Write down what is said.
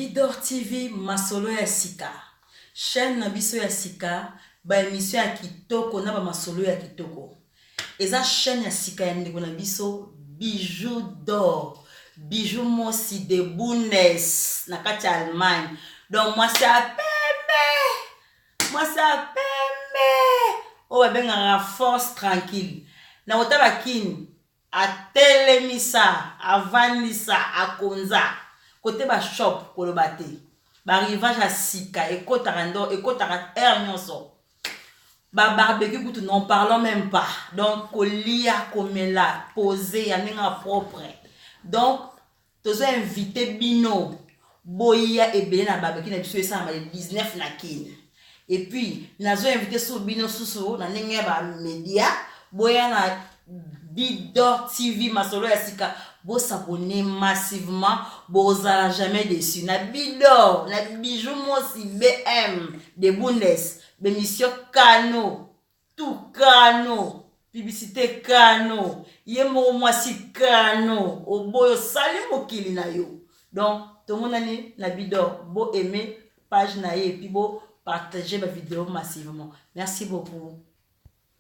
Bidor TV masolo ya sika. Chaîne na biso ya sika, ba émission ya kitoko na ba masolo ya kitoko. Eza chaîne ya sika ya ndeko na biso Bijou d'or. Bijou Mosi de Bundes na kati ya Allemagne. Donc mwasi ya pembe. Mwasi ya pembe. Oyo babengaka force tranquille. Na kotala Kin Atelemisa, avandisa, akonza. Cote ba shop koloba te. Ba arrivage ya sika ekotaka ndo ekotaka heure nionso. Ba barbecue kutu n'en parlons meme pas. Donc kolia, komela, pose ya ndenge ya propre. Donc Tozo invite bino boya ebele na barbecue na biso esalama le 19 na Kin. Et puis nazo invite su bino susu na ndenge ya ba media boya na Bidor TV masolo ya sika bo s'abonner massivement bozala jamais déçu na Bidor na Bijou Mosi BM de Bundes b'emission Kano tout kano publicité kano ye moko mwasi kano oboyi osali mokili na yo donc tomonani na bidor bo aimer page na ye epuis bo partager ba video massivement merci beaucoup.